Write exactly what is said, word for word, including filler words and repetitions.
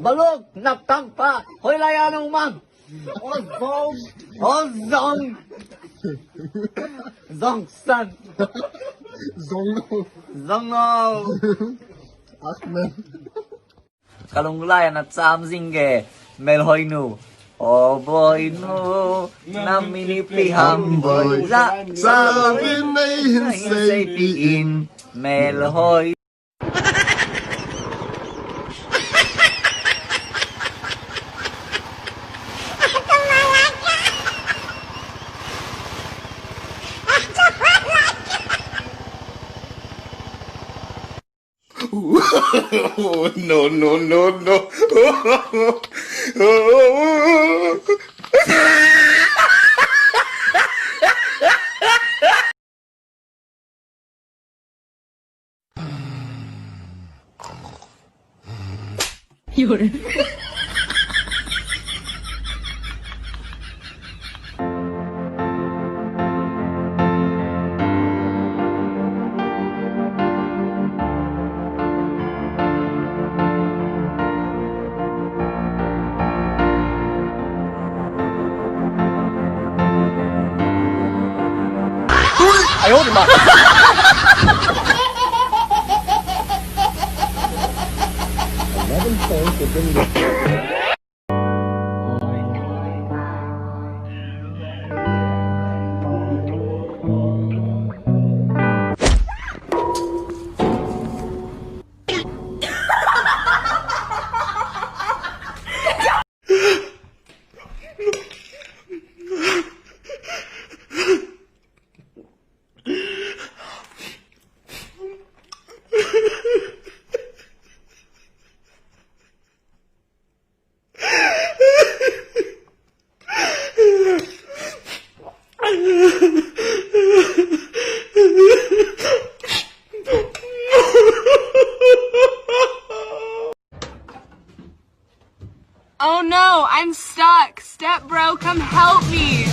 Baluk, naptang pa, hoilai a nang mang. O Zong. O Zong. Zong san. Zong no. Zong no. Ahmed. Kalung lai na cham jing e, Melhoinu. O boinu, na min ipi ham boi la. Sa vin nei hin sei pi in, Melhoi. No, no, no, no. Oh no, I'm stuck. Step bro, come help me.